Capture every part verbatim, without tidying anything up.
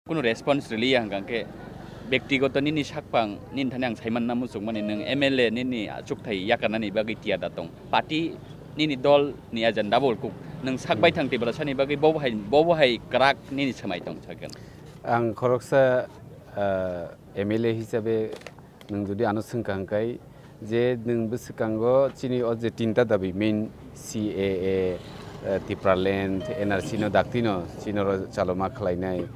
Kunu response riliya hwnkha khe, bektigoto nini sakphang nini thani ang saimanna muchungmani, nwng M L A nini achukthai yakarnani bagwi tiyar da tong. Party nini dol ni agenda bo kuk. Nwng sak bai Hmm. thang Tiprasani bagwi bobo hai, bobo hai kwrak nini swmai tong sakha. Ang khoroksa, ah, M L A hisabe nwng jodi ano swngkha hwnkhe je nwng bwswkango chini o je tinta dabi main C A A, eh, Tipraland, N R C no daktino chini oro chaloma khlainai.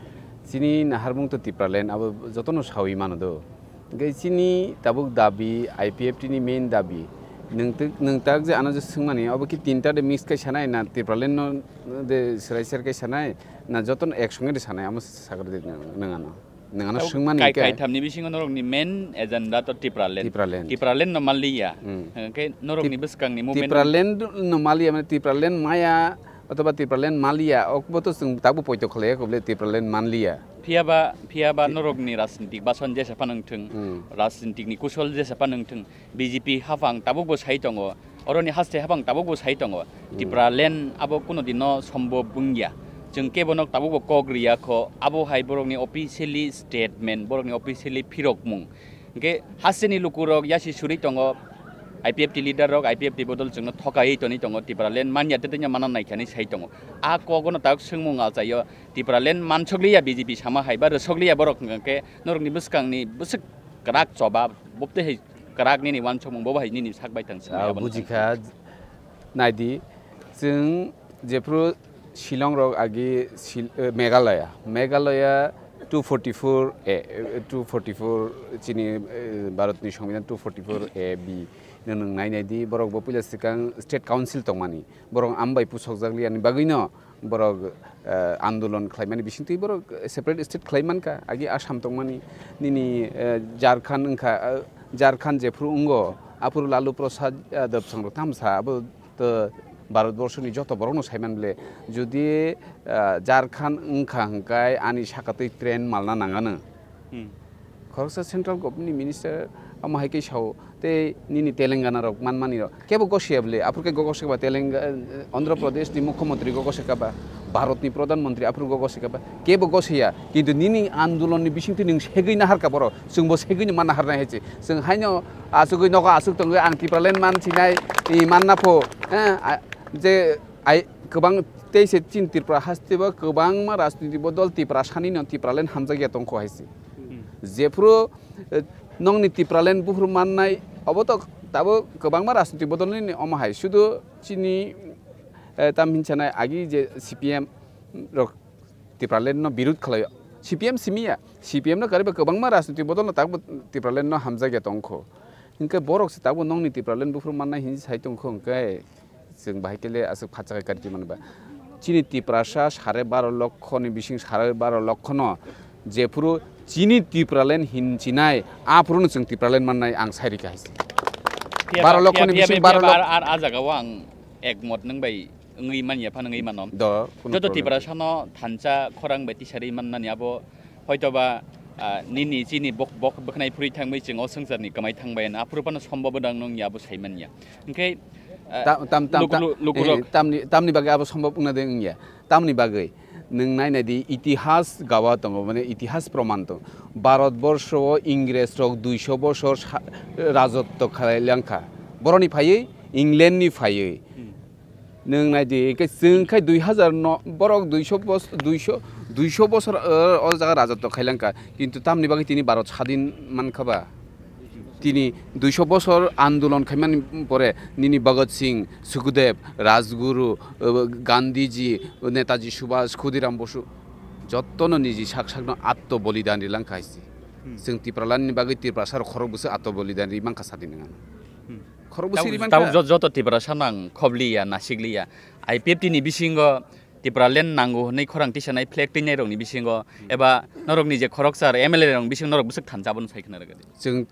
Chini naharmung to Tipraland abo jotono sawi mano do. Hwnkhe chini tabuk dabi, I P F T ni main dabi. Nwng twk-, nwng tak je ano je swngmani, obo ki tinta de mix kai sanai na Tipraland no de swrai ser kai sanai na jotono ek songe de sanai, amo sakar de nwng, nwng ano. Nwng ano Tabuk swngmani kai, hwnkhe kaithamni bisingo norokni main agenda to Tipraland. Tipraland. Tipraland no manliya. Hmm. Hwnkhe norokni Tip-, bwskangni movement Tipraland no manliya, mane Tipraland maya, Otoba Tipraland manliya, okbo to chwng tabuk poito khlaiya kho bole Tipraland manliya. Phiya ba, phiya ba Ti- norokni rajnitik bason jesa phano wngthwng, Hmm. rajnitikni kusol jesa phano wngthwng, B J P haphang tabukbo sai tongo, oroni haste haphang tabukbo sai tongo. Hmm. Tipraland abo kuno dino sombhob wngya. Chwng kebo nok tabukbo kok riya kho, abo hai borokni officially statement, borokni officially phirokmung. Hwnkhe hasteni lukurok yasi suri tongo, I P F T leader rok, I P F T bodol chwngno thokaiwi tonwi tongo, Tipraland manya tei tongya mana naikha hinwi sai tongo. A kogono tabuk swngmung alchaio, Tipraland mansukliya B J P sama hai ba rwsokliya borok hwnkhe norokni bwskangni bwswk kwrak choba, bubtwi hai kwrak nini uansukmung bobo hai nini sak baithang swngmung Ah, abo bujikha, naidi, chwng jephru Shillong rok agi Shil-, eh, Meghalaya, Meghalaya two forty-four A, eh, two forty-four chini, eh, Bharatni Songbidan two forty-four A B no nwng nai nai di, borok bo puila swkang State Council tongmani, borok ambai pusokjak liya ni bagwi no borok, eh, andolon khlaimani bisingtwi borok separate state khlai mankha, agi Assam tongmani, nini, eh, Jharkhand wngkha, eh, Jharkhand jephru wngo, aphuru Lalu Prasad, eh, Debsang rok tamo sa, abo to Bharat borso ni joto borok no saiman bole, jodi, ah, Jharkhand wngkha hwnkhe ani sakatwi train malna nangano. Hmm. Khoroksa central government ni minister amo hai khe sao tei nini Telangana rok manmani rok kebo gosiya bole, aphuru khe go gosika ba Telenga-, Andhra Pradesh ni mukhyamantri go gosika ba, Bharat ni pradhan mantri aphuru go gosika ba, kebo gosiya, kintu nini andolon ni bisingtwi nwng segwi naharka borok, chwngbo segwi ni manna harnai hai se, chwng haino Asugwi nogo asuk tongwi ang Tipraland man sinai, i manna pho, eh, a, je ai kwbang tei se chini Tripura haste bo kwbangma rajniti bo dol Tiprasani no Tipraland hamjakya tongkho hai se. Hmm. Jephru, eh, nongni Tipraland buphuru mannai obo to tabo kwbangma rajniti bodol ni omo hai sudu chini, eh, tam hinsanai agi je C P M rok Tipraland no birud khlaio. C P M simiya, C P M no kariba kwbangma rajniti bodol no takbo Tipraland no hamjakya tongkho. Hinkhe borok se takbo nongni Tipraland buphuru mannai hinwi sai tongkho hinkhe chwng bahai kele aswk phatsa khe karwi manba. Chini Tiprasa sare baro lokho ni bising sare baro lokho no jephuru chini Tipraland hinchinai aphuru no chwng Tipraland mannai ang sai rikha hai se. Phiya Baro ba, lokho phiya, ni phiya, bising phiya, baro phiya, lok- ar, ar, a jaga o ang ekmot nwng bai wngwi manya phano wngwi mano. Do, kunu Joto problem. Tiprasano thansa khorang bai tisari mannani abo hoitoba, ah, nini chini bok, bok bwkhnai phuri thangwi chwng o swngcharni kwmai thangbai ano aphuru phano sombobo dang nung ya abo sai manya. Hwnkhe, ah, Ta-, tam, tam, luk-, ta-, luk-, lukurok eh, tamni, tamni bagwi abo sombob wngna de wngya. Tamni bagwi nwng nai nai di itihas gawa tongo, mane itihas proman tongo. Bharat borsho o Ingres rok duisho bosor sa-, rajotto khlai langkha. Boroni phaiwi England ni phaiwi. Hmm. Nwng nai di, hwnkhe chwng khai dui hazar no, borok duisho bos-, duisho, duisho bosor, o, o jaga rajotto khai langkha, kintu tamni bagwi tini Bharat sadin mankha ba? Tini duisho bosor andolon khaimani pore nini Bhagat Singh, Sukhdev, Rajguru, o, Gandhiji, Netaji Subhas, Khudiram Bosu, jottono niji sak sakno atto bolidan ri langkha hai se. Hmm. Chwng Tipraland ni bagwi Tiprasa rok khorok bwswk atto bolidan ri mankha sadin nwng ano. Hmm. Khorok bwswk Tabuk, ri mankha. Tabuk jo-, joto Tiprasa nang khobliya, nasikliya. I P F T ni bisingo Tipraland nango hwnwi khorang tisanai flag twinai rokni bisingo, hmm, eba norokni je khoroksa aro M L A rokni bisingo norok bwswk thansa abono sai khna rwgadi. Chwng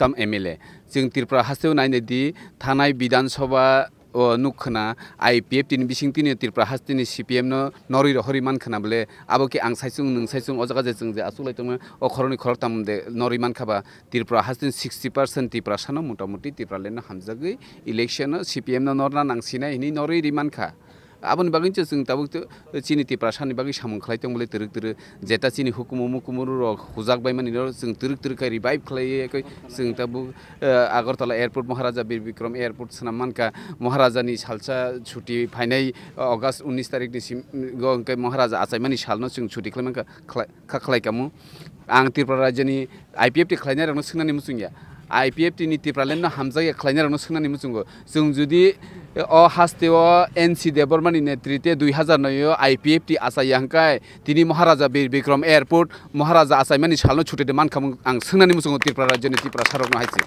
tam M L A, chwng Tripura hasteo nai nai di, thanai Bidhan Sabha o nuk khna I P F T ni bising tini Tripura hasteni C P M no norwi rohorwi man khna bole, abo khe ang saichung nwng saichung o jaga je chwng je achuk lai tongma o khoroknwi khoroktham de norwi man kha ba Tripura hasteni sixty percent Tiprasano motamuti Tipraland no hamjagwi election o C P M no norna nang sinai hwnwi norwi ri man kha. Aboni bagwi se chwng tabuk to chini Tiprasani bagwi samung khlai tong bole twrwk twrwk, jeta chini hukumu mukumu rok hujak bai mani no chwng twrwk twrwk khe revive khlai khe chwng tabuk, eh, Agartala Airport, Maharaja Bir Bikram Airport swnam mankha, Maharajani salsa chuti phainai, eh, August unis tarikni sim-, go hwnkhe Maharaja achaimani salno chwng chuti khlai mankha, khlai, kha khlai kamo. Ang Tripura rajyoni I P F T khlainairokno swngnani muchungya. I P F T ni Tipraland no hamjakya khlainairokno swngnani muchungo. Chwng jodi o haste o N C Debbarmani netrite dui hazar noi o I P F T achaiya hwnkhe tini Maharaja Bir Bikram Airport, Maharaja achaimani salno chuti de mankha mung ang swngnani muchungo Tripura rajyoni Tiprasarokno hai se.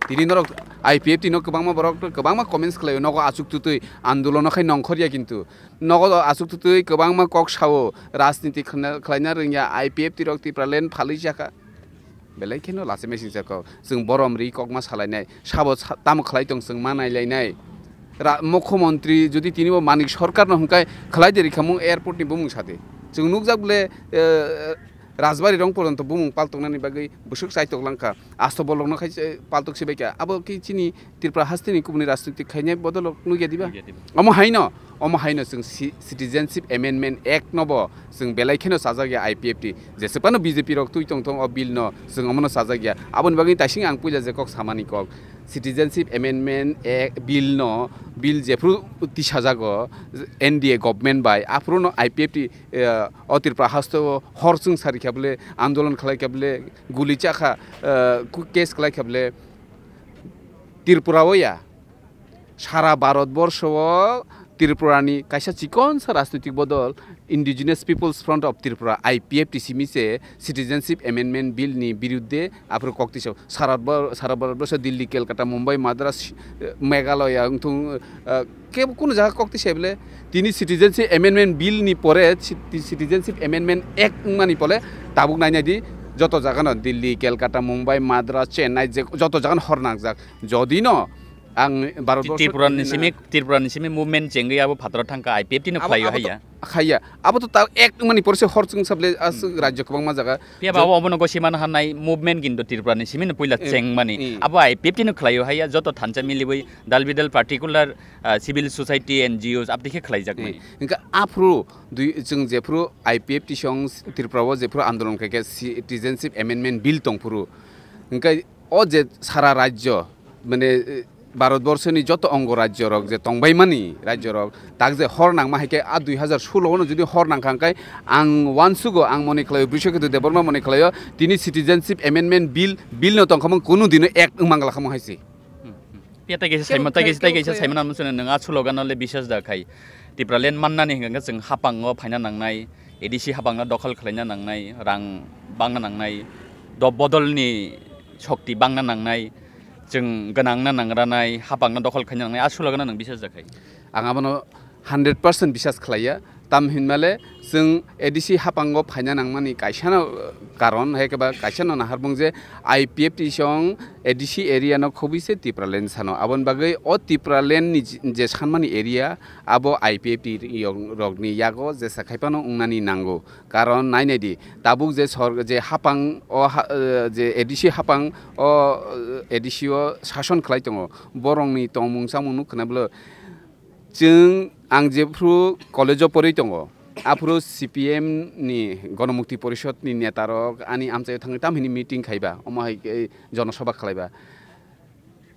Tini norok I P F T no kwbangma borok kwbangma comments khlaio, nogo achuk tutui andolono khai nongkhorya kintu. Nogo achuk tutui kwbangma kok sao, rajniti khna-, khlaina rwngya, I P F T rok Tipraland phalwi chakha. Belai kheno lachi meching chakha. Chwng borom ri kokma salainai, sabo sa-, tamo khlai tong chwng ma nailainai. Ra-, mukhyamantri jodi tini bo Manik Sarkar no hwnkhai khlai de rikhamung airport ni bumung sade. Chwng nukjak bole, eh, Rajbari rong poronto bumung paltoknani bagwi bwswk chaitok langkha. Asto bolokno khai se paltok sibaikha. Abo khe chini Tripura hasteni kubuni rajnitik khainai bodolok nukya diba? Nukya diba? Omo haino, omo haino chwng si-, Citizenship Amendment Act no bo chwng belai kheno chajak ya I P F T. Jesepano B J P rok twi tong tong o bill no chwng omono chajak ya. Aboni bagwi taising ang puila je kok samani kok. Citizenship Amendment Act bill no, bill jephru tisajago N D A government bai, aphuru no I P F T, eh, o Tripura haste o hor chwng sari kha bole, andolon khlai kha bole, guli chakha, eh, ku-, case khlai kha bole. Tripura o ya, sara Bharat borsho o Tripura ni kaisa chikonsa rajnitik bodol Indigenous People's Front of Tripura, I P F T simi se Citizenship Amendment Bill ni birudde aphuru kok tisao. Sara bor-, sara Bharat borsho Delhi, Kolkata, Mumbai, Madras, eh, Meghalaya wngthung, eh, kebo kunu jaga kok tisai bole tini Citizenship Amendment Bill ni pore ci-, Citizenship Amendment Act wngmani pole tabuk nainai di joto jaga no Delhi, Kolkata, Mumbai, Madras, Chennai je joto jaga no hor nangjak. Jodi no ang Bharat Ti-, borsho Tripura ni tini simi, na Tripura ni simi movement chengwi abo phataro thangkha, I P F T no abo, khlaio abo to haiya. Khaiya. Abo to ta ek wngmani porse hor chwng sable as Hmm. rajyo kwbangma jaga. Phiya Jo- ba abo, abono gosi man hanai movement kintu Tripura ni simi no puila Eh, chengmani. Eh. Abo I P F T no khlaio haiya, joto thansa miliwi dal bidal particular, ah, civil society, N G Os abdi khe khlaijakmani. Eh. Hingke aphuru dui, chwng jephuru I P F T song Tripura o jephuru andolon khaikhe Citizenship Amendment Bill tongphuru. Hingke o je sara rajyo, mane, eh, Bharat borsho ni joto ongo rajyo rok je tongbaimani rajyo rok, tak je hor nangma hai khe a dui hazar solo no jodi hor nangkha hingke ang uansugo, ang moni khlaio Brishaketu Debbarma moni khlaio tini Citizenship Amendment Bill, bill no tongkhamung kunu dino ek wngmang lakhamung hai se. Hmm, hmm. Phiya tai kaisa Kebo saimano, tai kaisa, kebo tai kaisa kebo saimano ang mano chwngno nwng a slogan no le bisas da khai. Tipraland mannani hwnkha khe chwng hapango phaina nangnai, A D C hapangno dokhol khlaina nangnai, rang bangna nangnai, do-, bodolni shokti bangna nangnai, chwng gwnangna nangranai, hapangno dokhol khaina nangnai, a slogan no nwng bisas da khai. Ang abono hundred percent bisas khlaiya. Tam hinmale chwng A D C hapango phaina nangmani kaisano, uh, karon, hai khe ba kaisano naharbung je I P F T song A D C area no khobwi se Tipraland sano. Aboni bagwi o Tipraland ni je, je sanmani area abo I P F T rok, rokni yago jesa khai phano wngnani nango. Karon nainai di, tabuk je sor-, je hapang o ha-, uh, je A D C hapang o, uh, A D C o sason khlai tongo. Borokni tongmung chamung nuk khna bwle. Chwng, ang jephru college-o porwi tongo, aphuru C P M ni Gonomukti Porishod ni neta rok ani amchaio thangwi tam hini meeting khaiba, omo hai khe jonosobha khlaiba.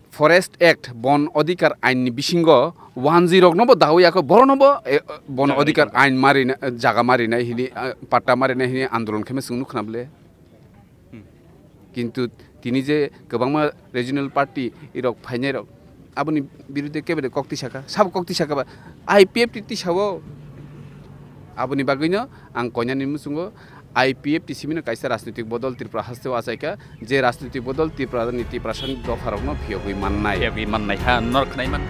Forest Act, Bon Adhikar Ain ni bisingo wanjwi rokno bo dawi yakho, borokno bo, eh, Bon Jaga Adhikar rikha. Ain marina, jaga marinai hini, eh, patta marinai hini andolon khaima chwng nukha na bwle. Hmm. Kintu tini je kwbangma regional party rok phainai rok, aboni birudhe kebede kok tisaka, sabo kok tisaka ba I P F T tisao. Aboni bagwino ang koinani muchungo I P F T simino kaisa rajnitik bodol Tripura hasteo achaika, je rajnitik bodol Tripura ni Tiprasani dopharokno phiyogwi mannai. Phiyogwi mannai ha, nor khnai man.